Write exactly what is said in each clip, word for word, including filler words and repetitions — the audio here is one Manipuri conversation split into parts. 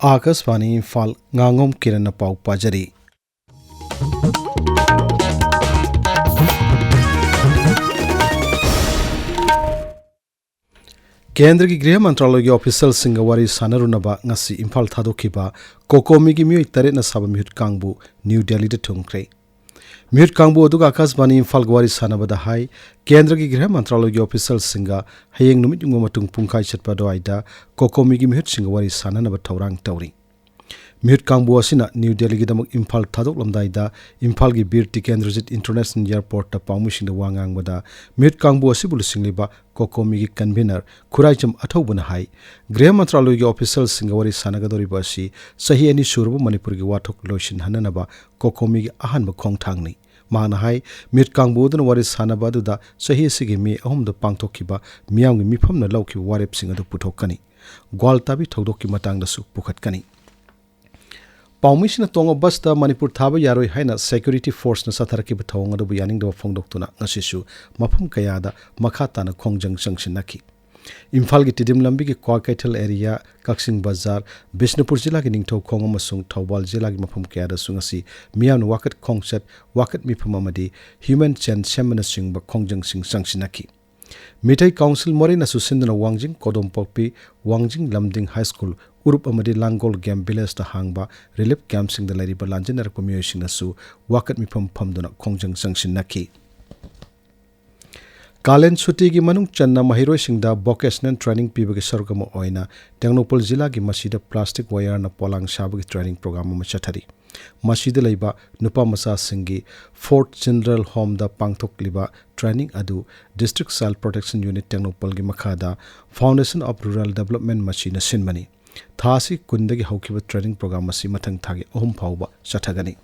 ꯑꯥꯀꯥꯁꯕꯥꯅꯤ ꯏꯝꯐꯥꯜ, ꯉꯥꯉꯣꯝ ꯀꯤꯔꯟꯅ ꯄꯥꯎ ꯄꯥꯖꯔꯤ꯫ ꯀꯦꯟꯗ꯭ꯔꯒꯤ ꯒ꯭ꯔꯤꯍ ꯃꯟꯇ꯭ꯔꯥꯂꯌꯒꯤ ꯑꯣꯐꯤꯁꯤꯌꯦꯜꯁꯤꯡꯒ ꯋꯥꯔꯤ ꯁꯥꯟꯅꯔꯨꯅꯕ ꯉꯁꯤ ꯏꯝꯐꯥꯜ ꯊꯥꯗꯣꯛꯈꯤꯕ ꯀꯣꯀꯣꯃꯤꯒꯤ ꯃꯤꯑꯣꯏ ꯇꯔꯦꯠꯅ ꯁꯥꯕ ꯃꯤꯍꯨꯠ ꯀꯥꯡꯕꯨ ꯅ꯭ꯌꯨ ꯗꯦꯜꯂꯤꯗ ꯊꯨꯡꯈ꯭ꯔꯦ꯫ ꯃꯤꯍꯨꯠ ꯀꯥꯡꯕꯨ ꯑꯗꯨꯒ ꯑꯥꯀꯥꯁꯕꯥꯅꯤ ꯏꯝꯐꯥꯜꯒ ꯋꯥꯔꯤ ꯁꯥꯟꯅꯕꯗ ꯍꯥꯏ, ꯀꯦꯟꯗ꯭ꯔꯒꯤ ꯒ꯭ꯔꯤꯍ ꯃꯟꯇ꯭ꯔꯥꯂꯌꯒꯤ ꯑꯣꯐꯤꯁꯤꯌꯦꯜꯁꯤꯡꯒ ꯍꯌꯦꯡ ꯅꯨꯃꯤꯠ ꯌꯨꯡꯕ ꯃꯇꯨꯡ ꯄꯨꯡꯈꯥꯏ ꯆꯠꯄ ꯑꯗꯨꯋꯥꯏꯗ ꯀꯣꯀꯣꯃꯤꯒꯤ ꯃꯤꯍꯨꯠꯁꯤꯡꯒ ꯋꯥꯔꯤ ꯁꯥꯟꯅꯅꯕ ꯊꯧꯔꯥꯡ ꯇꯧꯔꯤ꯫ ꯃꯤꯍꯨꯠ ꯀꯥꯡꯕꯨ ꯑꯁꯤꯅ ꯅ꯭ꯌꯨ ꯗꯦꯜꯂꯤꯒꯤꯗꯃꯛ ꯏꯝꯐꯥꯜ ꯊꯥꯗꯣꯛꯂꯝꯗꯥꯏꯗ ꯏꯝꯐꯥꯜꯒꯤ ꯕꯤꯔ ꯇꯤꯀꯦꯟꯗ꯭ꯔꯖꯤꯠ ꯏꯟꯇꯔꯅꯦꯁꯅꯦꯜ ꯑꯦꯌꯔꯄꯣꯔꯠꯇ ꯄꯥꯎꯃꯤꯁꯤꯡꯗ ꯋꯥ ꯉꯥꯡꯕꯗ ꯃꯤꯍꯨꯠ ꯀꯥꯡꯕꯨ ꯑꯁꯤꯕꯨ ꯂꯨꯆꯤꯡꯂꯤꯕ ꯀꯣꯀꯣꯃꯤꯒꯤ ꯀꯟꯚꯤꯅꯔ ꯈꯨꯔꯥꯏꯆꯝ ꯑꯊꯧꯕꯅ ꯍꯥꯏ, ꯒ꯭ꯔꯤꯍ ꯃꯟꯇ꯭ꯔꯥꯂꯌꯒꯤ ꯑꯣꯐꯤꯁꯤꯌꯦꯜꯁꯤꯡꯒ ꯋꯥꯔꯤ ꯁꯥꯟꯅꯒꯗꯧꯔꯤꯕ ꯑꯁꯤ ꯆꯍꯤ ꯑꯅꯤ ꯁꯨꯔꯕ ꯃꯅꯤꯄꯨꯔꯒꯤ ꯋꯥꯊꯣꯛ ꯂꯣꯏꯁꯤꯟꯍꯟꯅꯅꯕ ꯀꯣꯀꯣꯃꯤꯒꯤ ꯑꯍꯥꯟꯕ ꯈꯣꯡꯊꯥꯡꯅꯤ꯫ ꯃꯍꯥꯛꯅ ꯍꯥꯏ, ꯃꯤꯍꯨꯠ ꯀꯥꯡꯕꯨ ꯑꯗꯨꯅ ꯋꯥꯔꯤ ꯁꯥꯟꯅꯕ ꯑꯗꯨꯗ ꯆꯍꯤ ꯑꯁꯤꯒꯤ ꯃꯦ ꯑꯍꯨꯝꯗ ꯄꯥꯡꯊꯣꯛꯈꯤꯕ ꯃꯤꯌꯥꯝꯒꯤ ꯃꯤꯐꯝꯅ ꯂꯧꯈꯤꯕ ꯋꯥꯔꯦꯞꯁꯤꯡ ꯑꯗꯨ ꯄꯨꯊꯣꯛꯀꯅꯤ꯫ ꯒ꯭ꯋꯥꯜꯇꯥꯕꯤ ꯊꯧꯗꯣꯛꯀꯤ ꯃꯇꯥꯡꯗꯁꯨ ꯄꯨꯈꯠꯀꯅꯤ꯫ ꯄꯥꯎꯃꯤꯁꯤꯡꯅ ꯇꯣꯡꯕ ꯕꯁꯇ ꯃꯅꯤꯄꯨꯔ ꯊꯥꯕ ꯌꯥꯔꯣꯏ ꯍꯥꯏꯅ ꯁꯦꯀ꯭ꯌꯨꯔꯤꯇꯤ ꯐꯣꯔꯁꯅ ꯆꯠꯊꯔꯛꯈꯤꯕ ꯊꯧꯑꯣꯡ ꯑꯗꯨꯕꯨ ꯌꯥꯅꯤꯡꯗꯕ ꯐꯣꯡꯗꯣꯛꯇꯨꯅ ꯉꯁꯤꯁꯨ ꯃꯐꯝ ꯀꯌꯥꯗ ꯃꯈꯥ ꯇꯥꯅ ꯈꯣꯡꯖꯪ ꯆꯪꯁꯤꯟꯅꯈꯤ꯫ ꯏꯝꯐꯥꯜꯒꯤ ꯇꯤꯗꯤꯝ ꯂꯝꯕꯤꯒꯤ ꯀ꯭ꯋꯥꯀꯩꯊꯦꯜ ꯑꯦꯔꯤꯌꯥ, ꯀꯛꯆꯤꯡ ꯕꯖꯥꯔ, ꯕꯤꯁꯅꯨꯄꯨꯔ ꯖꯤꯂꯥꯒꯤ ꯅꯤꯡꯊꯧꯈꯣꯡ ꯑꯃꯁꯨꯡ ꯊꯧꯕꯥꯜ ꯖꯤꯂꯥꯒꯤ ꯃꯐꯝ ꯀꯌꯥꯗꯁꯨ ꯉꯁꯤ ꯃꯤꯌꯥꯝꯅ ꯋꯥꯀꯠ ꯈꯣꯡꯆꯠ, ꯋꯥꯀꯠ ꯃꯤꯐꯝ ꯑꯃꯗꯤ ꯍ꯭ꯌꯨꯃꯦꯟ ꯆꯦꯟ ꯁꯦꯝꯕꯅꯆꯤꯡꯕ ꯈꯣꯡꯖꯪꯁꯤꯡ ꯆꯪꯁꯤꯟꯅꯈꯤ꯫ ꯃꯤꯇꯩ ꯀꯥꯎꯟꯁꯤꯜ ꯃꯣꯔꯦꯅꯁꯨ ꯁꯤꯟꯗꯨꯅ ꯋꯥꯡꯖꯤꯡ ꯀꯣꯗꯣꯝꯄꯣꯛꯄꯤ, ꯋꯥꯡꯖꯤꯡ ꯂꯝꯗꯤꯡ ꯍꯥꯏ ꯁ꯭ꯀꯨꯜ, ꯎꯔꯨꯞ ꯑꯃꯗꯤ ꯂꯥꯡꯒꯣꯜ ꯒꯦꯝ ꯚꯤꯂꯦꯖꯇ ꯍꯥꯡꯕ ꯔꯤꯂꯤꯐ ꯀꯦꯝꯞꯁꯤꯡꯗ ꯂꯩꯔꯤꯕ ꯂꯥꯟꯖꯦꯟꯅꯔꯛꯄ ꯃꯤꯑꯣꯏꯁꯤꯡꯅꯁꯨ ꯋꯥꯀꯠ ꯃꯤꯐꯝ ꯐꯝꯗꯨꯅ ꯈꯣꯡꯖꯪ ꯆꯪꯁꯤꯟꯅꯈꯤ꯫ ꯀꯥꯂꯦꯟ ꯁꯨꯇꯤꯒꯤ ꯃꯅꯨꯡ ꯆꯟꯅ ꯃꯍꯩꯔꯣꯏꯁꯤꯡꯗ ꯚꯣꯀꯦꯁꯅꯦꯜ ꯇ꯭ꯔꯦꯅꯤꯡ ꯄꯤꯕꯒꯤ ꯁꯔꯨꯛ ꯑꯃ ꯑꯣꯏꯅ ꯇꯦꯡꯅꯧꯄꯜ ꯖꯤꯂꯥꯒꯤ ꯃꯁꯤꯗ ꯄ꯭ꯂꯥꯁꯇꯤꯛ ꯋꯥꯌꯔꯅ ꯄꯣꯂꯥꯡ ꯁꯥꯕꯒꯤ ꯇ꯭ꯔꯦꯅꯤꯡ ꯄ꯭ꯔꯣꯒ꯭ꯔꯥꯝ ꯑꯃ ꯆꯠꯊꯔꯤ꯫ ꯃꯁꯤꯗ ꯂꯩꯕ ꯅꯨꯄꯥ ꯃꯆꯥꯁꯤꯡꯒꯤ ꯐꯣꯔꯠ ꯆꯤꯜꯗ꯭ꯔꯦꯟ ꯍꯣꯝꯗ ꯄꯥꯡꯊꯣꯛꯂꯤꯕ ꯇ꯭ꯔꯦꯅꯤꯡ ꯑꯗꯨ ꯗꯤꯁꯇ꯭ꯔꯤꯛ ꯆꯥꯏꯜ ꯄ꯭ꯔꯣꯇꯦꯛꯁꯟ ꯌꯨꯅꯤꯠ ꯇꯦꯡꯅꯧꯄꯜꯒꯤ ꯃꯈꯥꯗ ꯐꯥꯎꯟꯗꯦꯁꯟ ꯑꯣꯐ ꯔꯨꯔꯦꯜ ꯗꯦꯕꯂꯞꯃꯦꯟ ꯃꯁꯤꯅ ꯁꯤꯟꯕꯅꯤ꯫ ꯊꯥ ꯑꯁꯤ ꯀꯨꯟꯗꯒꯤ ꯍꯧꯈꯤꯕ ꯇ꯭ꯔꯦꯅꯤꯡ ꯄ꯭ꯔꯣꯒ꯭ꯔꯥꯝ ꯑꯁꯤ ꯃꯊꯪ ꯊꯥꯒꯤ ꯑꯍꯨꯝ ꯐꯥꯎꯕ ꯆꯠꯊꯒꯅꯤ꯫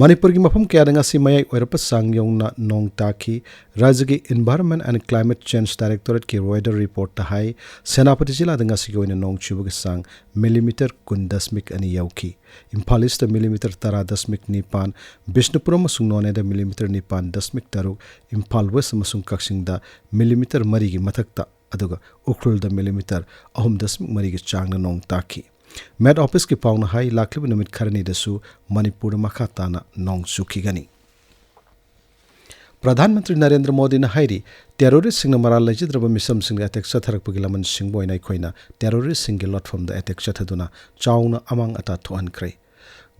ꯃꯅꯤꯄꯨꯔꯒꯤ ꯃꯐꯝ ꯀꯌꯥꯗ ꯉꯁꯤ ꯃꯌꯥꯏ ꯑꯣꯏꯔꯞꯄ ꯆꯥꯡ ꯌꯧꯅ ꯅꯣꯡ ꯇꯥꯈꯤ꯫ ꯔꯥꯖ꯭ꯌꯒꯤ ꯏꯟꯚꯥꯏꯔꯟꯃꯦꯟ ꯑꯦꯟ ꯀ꯭ꯂꯥꯏꯃꯦꯠ ꯆꯦꯟꯖ ꯗꯥꯏꯔꯦꯛꯇꯣꯔꯦꯠꯀꯤ ꯋꯦꯗꯔ ꯔꯤꯄꯣꯔꯠꯇ ꯍꯥꯏ, ꯁꯦꯅꯥꯄꯇꯤ ꯖꯤꯂꯥꯗ ꯉꯁꯤꯒꯤ ꯑꯣꯏꯅ ꯅꯣꯡ ꯆꯨꯕꯒꯤ ꯆꯥꯡ ꯃꯤꯂꯤꯃꯤꯇꯔ ꯀꯨꯟ ꯗꯁꯃꯤꯛ ꯑꯅꯤ ꯌꯧꯈꯤ꯫ ꯏꯝꯐꯥꯜ ꯏꯁꯇ ꯃꯤꯂꯤꯃꯤꯇꯔ ꯇꯔꯥ ꯗꯁꯃꯤꯛ ꯅꯤꯄꯥꯟ, ꯕꯤꯁꯅꯨꯄꯨꯔ ꯑꯃꯁꯨꯡ ꯅꯣꯅꯦꯗ ꯃꯤꯂꯤꯃꯤꯇꯔ ꯅꯤꯄꯥꯟ ꯗꯁꯃꯤꯛ ꯇꯔꯨꯛ, ꯏꯝꯐꯥꯜ ꯋꯦꯁ ꯑꯃꯁꯨꯡ ꯀꯛꯆꯤꯡꯗ ꯃꯤꯂꯤꯃꯤꯇꯔ ꯃꯔꯤꯒꯤ ꯃꯊꯛꯇ ꯑꯗꯨꯒ ꯎꯈ꯭ꯔꯨꯜꯗ ꯃꯤꯂꯤꯃꯤꯇꯔ ꯑꯍꯨꯝ ꯗꯁꯃꯤꯛ ꯃꯔꯤꯒꯤ ꯆꯥꯡꯗ ꯅꯣꯡ ꯇꯥꯈꯤ꯫ ꯃꯦꯠ ꯑꯣꯐꯤꯁꯀꯤ ꯄꯥꯎꯅ ꯍꯥꯏ, ꯂꯥꯛꯂꯤꯕ ꯅꯨꯃꯤꯠ ꯈꯔꯅꯤꯗꯁꯨ ꯃꯅꯤꯄꯨꯔꯗ ꯃꯈꯥ ꯇꯥꯅ ꯅꯣꯡ ꯆꯨꯈꯤꯒꯅꯤ꯫ ꯄ꯭ꯔꯙꯥꯟ ꯃꯟꯇ꯭ꯔꯤ ꯅꯔꯦꯟꯗ꯭ꯔ ꯃꯣꯗꯤꯅ ꯍꯥꯏꯔꯤ, ꯇꯦꯔꯣꯔꯤꯁꯁꯤꯡꯅ ꯃꯔꯥꯜ ꯂꯩꯖꯗ꯭ꯔꯕ ꯃꯤꯁꯝꯁꯤꯡꯗ ꯑꯦꯇꯦꯛ ꯆꯠꯊꯔꯛꯄꯒꯤ ꯂꯃꯟꯁꯤꯡꯕꯨ ꯑꯣꯏꯅ ꯑꯩꯈꯣꯏꯅ ꯇꯦꯔꯣꯔꯤꯁꯁꯤꯡꯒꯤ ꯂꯣꯠꯐꯝꯗ ꯑꯦꯇꯦꯛ ꯆꯠꯊꯗꯨꯅ ꯆꯥꯎꯅ ꯑꯃꯥꯡ ꯑꯇꯥ ꯊꯣꯛꯍꯟꯈ꯭ꯔꯦ꯫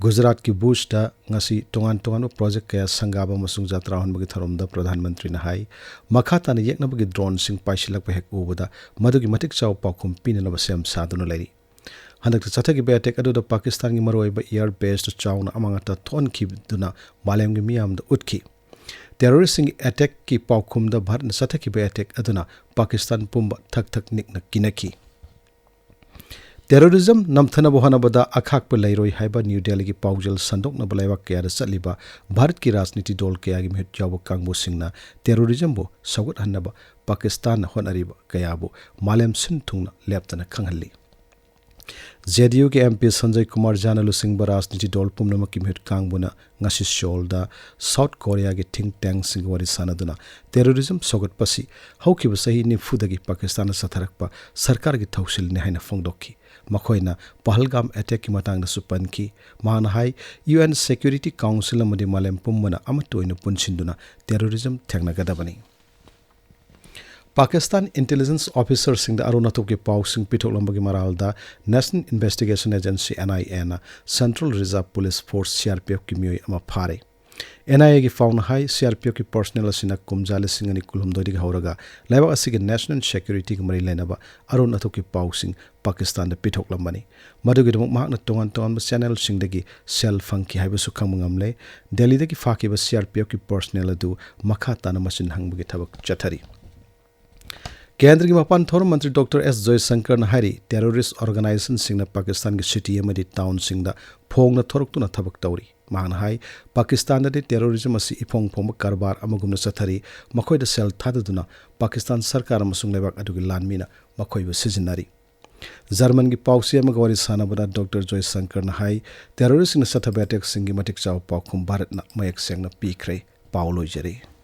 ꯒꯨꯖꯔꯥꯠꯀꯤ ꯚꯨꯖꯇ ꯉꯁꯤ ꯇꯣꯉꯥꯟ ꯇꯣꯉꯥꯟꯕ ꯄ꯭ꯔꯣꯖꯦꯛ ꯀꯌꯥ ꯁꯪꯒꯥꯕ ꯑꯃꯁꯨꯡ ꯖꯇ꯭ꯔꯥ ꯍꯣꯟꯕꯒꯤ ꯊꯧꯔꯝꯗ ꯄ꯭ꯔꯙꯥꯟ ꯃꯟꯇ꯭ꯔꯤꯅ ꯍꯥꯏ, ꯃꯈꯥ ꯇꯥꯅ ꯌꯦꯛꯅꯕꯒꯤ ꯗ꯭ꯔꯣꯟꯁꯤꯡ ꯄꯥꯏꯁꯤꯜꯂꯛꯄ ꯍꯦꯛ ꯎꯕꯗ ꯃꯗꯨꯒꯤ ꯃꯇꯤꯛ ꯆꯥꯕ ꯄꯥꯎꯈꯨꯝ ꯄꯤꯅꯅꯕ ꯁꯦꯝ ꯁꯥꯗꯨꯅ ꯂꯩꯔꯤ꯫ ꯍꯟꯗꯛꯇ ꯆꯠꯊꯈꯤꯕ ꯑꯦꯇꯦꯛ ꯑꯗꯨꯗ ꯄꯥꯀꯤꯁꯇꯥꯟꯒꯤ ꯃꯔꯨꯑꯣꯏꯕ ꯏꯌꯥꯔ ꯕꯦꯁꯇ ꯆꯥꯎꯅ ꯑꯃꯥꯡ ꯑꯇꯥ ꯊꯣꯛꯍꯟꯈꯤꯗꯨꯅ ꯃꯥꯂꯦꯝꯒꯤ ꯃꯤꯌꯥꯝꯗ ꯎꯠꯈꯤ꯫ ꯇꯦꯔꯣꯔꯤꯁꯁꯤꯡꯒꯤ ꯑꯦꯇꯦꯛꯀꯤ ꯄꯥꯎꯈꯨꯝꯗ ꯚꯥꯔꯠꯅ ꯆꯠꯊꯈꯤꯕ ꯑꯦꯇꯦꯛ ꯑꯗꯨꯅ ꯄꯥꯀꯤꯁꯇꯥꯟ ꯄꯨꯝꯕ ꯊꯛ ꯊꯛ ꯅꯤꯛꯅ ꯀꯤꯅꯈꯤ꯫ ꯇꯦꯔꯣꯔꯤꯖꯝ ꯅꯝꯊꯅꯕ ꯍꯣꯠꯅꯕꯗ ꯑꯈꯥꯛꯄ ꯂꯩꯔꯣꯏ ꯍꯥꯏꯕ ꯅ꯭ꯌꯨ ꯗꯦꯜꯂꯤꯒꯤ ꯄꯥꯎꯖꯦꯜ ꯁꯟꯗꯣꯛꯅꯕ ꯂꯩꯕꯥꯛ ꯀꯌꯥꯗ ꯆꯠꯂꯤꯕ ꯚꯥꯔꯠꯀꯤ ꯔꯥꯖꯅꯤꯇꯤ ꯗꯣꯜ ꯀꯌꯥꯒꯤ ꯃꯤꯍꯨꯠ ꯌꯥꯎꯕ ꯀꯥꯡꯕꯨꯁꯤꯡꯅ ꯇꯦꯔꯣꯔꯤꯖꯝꯕꯨ ꯁꯧꯒꯠꯍꯟꯅꯕ ꯄꯥꯀꯤꯁꯇꯥꯟꯅ ꯍꯣꯠꯅꯔꯤꯕ ꯀꯌꯥꯕꯨ ꯃꯥꯂꯦꯝ ꯁꯤꯟ ꯊꯨꯡꯅ ꯂꯦꯞꯇꯅ ꯈꯪꯍꯜꯂꯤ꯫ ꯖꯦ ꯗꯤ ꯌꯨꯒꯤ ꯑꯦꯝ ꯄꯤ ꯁꯟꯖꯌ ꯀꯨꯃꯥꯔ ꯖꯥꯅ ꯂꯨꯆꯤꯡꯕ ꯔꯥꯖꯅꯤꯇꯤ ꯗꯣꯜ ꯄꯨꯝꯅꯃꯛꯀꯤ ꯃꯤꯍꯨꯠ ꯀꯥꯡꯕꯨꯅ ꯉꯁꯤ ꯁꯤꯑꯣꯜꯗ ꯁꯥꯎꯠ ꯀꯣꯔꯤꯌꯥꯒꯤ ꯊꯤꯡ ꯇꯦꯡꯁꯤꯡꯒ ꯋꯥꯔꯤ ꯁꯥꯅꯗꯨꯅ ꯇꯦꯔꯣꯔꯤꯖꯝ ꯁꯧꯒꯠꯄꯁꯤ ꯍꯧꯈꯤꯕ ꯆꯍꯤ ꯅꯤꯐꯨꯗꯒꯤ ꯄꯥꯀꯤꯁꯇꯥꯟꯅ ꯆꯠꯊꯔꯛꯄ ꯁꯔꯀꯥꯔꯒꯤ ꯊꯧꯁꯤꯜꯅꯤ ꯍꯥꯏꯅ ꯐꯣꯡꯗꯣꯛꯈꯤ꯫ ꯃꯈꯣꯏꯅ ꯄꯍꯜꯒꯥꯝ ꯑꯦꯇꯦꯛꯀꯤ ꯃꯇꯥꯡꯗꯁꯨ ꯄꯟꯈꯤ꯫ ꯃꯍꯥꯛꯅ ꯍꯥꯏ, ꯌꯨ ꯑꯦꯟ ꯁꯦꯀ꯭ꯌꯨꯔꯤꯇꯤ ꯀꯥꯎꯟꯁꯤꯜ ꯑꯃꯗꯤ ꯃꯥꯂꯦꯝ ꯄꯨꯝꯕꯅ ꯑꯃꯠꯇ ꯑꯣꯏꯅ ꯄꯨꯟꯁꯤꯟꯗꯨꯅ ꯇꯦꯔꯣꯔꯤꯖꯝ ꯊꯦꯡꯅꯒꯗꯕꯅꯤ꯫ ꯄꯥꯀꯤꯁꯇꯥꯟ ꯏꯟꯇꯦꯂꯤꯖꯦꯟꯁ ꯑꯣꯐꯤꯁꯔꯁꯤꯡꯗ ꯑꯔꯣꯟ ꯑꯊꯨꯞꯀꯤ ꯄꯥꯎꯁꯤꯡ ꯄꯤꯊꯣꯛꯂꯝꯕꯒꯤ ꯃꯔꯥꯜꯗ national investigation agency, N I ꯑꯦꯅ central reserve police force, C R P ꯑꯦꯐꯀꯤ ꯃꯤꯑꯣꯏ ꯑꯃ ꯐꯥꯔꯦ꯫ ꯑꯦꯟ ꯑꯥꯏ ꯑꯦꯒꯤ ꯄꯥꯎꯅ ꯍꯥꯏ, ꯁꯤ ꯑꯥꯔ ꯄꯤ ꯑꯦꯐꯀꯤ ꯄꯔꯁꯅꯦꯜ ꯑꯁꯤꯅ ꯀꯨꯝꯖꯥ ꯂꯤꯁꯤꯡ ꯑꯅꯤ ꯀꯨꯟꯍꯨꯝꯗꯣꯏꯗꯒꯤ ꯍꯧꯔꯒ ꯂꯩꯕꯥꯛ ꯑꯁꯤꯒꯤ ꯅꯦꯁꯅꯦꯜ ꯁꯦꯀ꯭ꯌꯨꯔꯤꯇꯤꯒ ꯃꯔꯤ ꯂꯩꯅꯕ ꯑꯔꯣꯟ ꯑꯊꯨꯞꯀꯤ ꯄꯥꯎꯁꯤꯡ ꯄꯥꯀꯤꯁꯇꯥꯟꯗ ꯄꯤꯊꯣꯛꯂꯝꯕꯅꯤ꯫ ꯃꯗꯨꯒꯤꯗꯃꯛ ꯃꯍꯥꯛꯅ ꯇꯣꯉꯥꯟ ꯇꯣꯉꯥꯟꯕ ꯆꯦꯅꯦꯜꯁꯤꯡꯗꯒꯤ ꯁꯦꯜ ꯐꯪꯈꯤ ꯍꯥꯏꯕꯁꯨ ꯈꯪꯕ ꯉꯝꯂꯦ꯫ ꯗꯦꯜꯂꯤꯗꯒꯤ ꯐꯥꯈꯤꯕ ꯁꯤ ꯑꯥꯔ ꯄꯤ ꯑꯦꯐꯀꯤ ꯄꯔꯁꯅꯦꯜ ꯑꯗꯨ ꯃꯈꯥ ꯇꯥꯅ ꯃꯆꯤꯟ ꯍꯪꯕꯒꯤ ꯊꯕꯛ ꯆꯠꯊꯔꯤ꯫ ꯀꯦꯟꯗ꯭ꯔꯒꯤ ꯃꯄꯥꯟ ꯊꯧꯔꯝ ꯃꯟꯇ꯭ꯔꯤ ꯗꯣꯛꯇꯔ ꯑꯦꯁ ꯖꯣꯏꯁꯪꯀꯔꯅ ꯍꯥꯏꯔꯤ, ꯇꯦꯔꯣꯔꯤꯁ꯭ꯠ ꯑꯣꯔꯒꯅꯥꯏꯖꯦꯁꯟꯁꯤꯡꯅ ꯄꯥꯀꯤꯁꯇꯥꯟꯒꯤ ꯁꯤꯇꯤ ꯑꯃꯗꯤ ꯇꯥꯎꯟꯁꯤꯡꯗ ꯐꯣꯡꯅ ꯊꯣꯔꯛꯇꯨꯅ ꯊꯕꯛ ꯇꯧꯔꯤ꯫ ꯃꯍꯥꯛꯅ ꯍꯥꯏ, ꯄꯥꯀꯤꯁꯇꯥꯟꯗꯗꯤ ꯇꯦꯔꯣꯔꯤꯖꯝ ꯑꯁꯤ ꯏꯐꯣꯡ ꯐꯣꯡꯕ ꯀꯔꯕꯥꯔ ꯑꯃꯒꯨꯝꯅ ꯆꯠꯊꯔꯤ꯫ ꯃꯈꯣꯏꯗ ꯁꯦꯜ ꯊꯥꯗꯗꯨꯅ ꯄꯥꯀꯤꯁꯇꯥꯟ ꯁꯔꯀꯥꯔ ꯑꯃꯁꯨꯡ ꯂꯩꯕꯥꯛ ꯑꯗꯨꯒꯤ ꯂꯥꯟꯃꯤꯅ ꯃꯈꯣꯏꯕꯨ ꯁꯤꯖꯤꯟꯅꯔꯤ꯫ ꯖꯔꯃꯟꯒꯤ ꯄꯥꯎꯆꯦ ꯑꯃꯒ ꯋꯥꯔꯤ ꯁꯥꯅꯕꯗ ꯗꯣꯛꯇꯔ ꯖꯣꯏꯁꯪꯀꯔꯅ ꯍꯥꯏ, ꯇꯦꯔꯣꯔꯤꯁ꯭ꯠꯁꯤꯡꯅ ꯆꯠꯊꯕ ꯑꯦꯇꯦꯛꯁꯤꯡꯒꯤ ꯃꯇꯤꯛ ꯆꯥꯕ ꯄꯥꯎꯈꯨꯝ ꯚꯥꯔꯠꯅ ꯃꯌꯦꯛ ꯁꯦꯡꯅ ꯄꯤꯈ꯭ꯔꯦ꯫ ꯄꯥꯎ ꯂꯣꯏꯖꯔꯦ꯫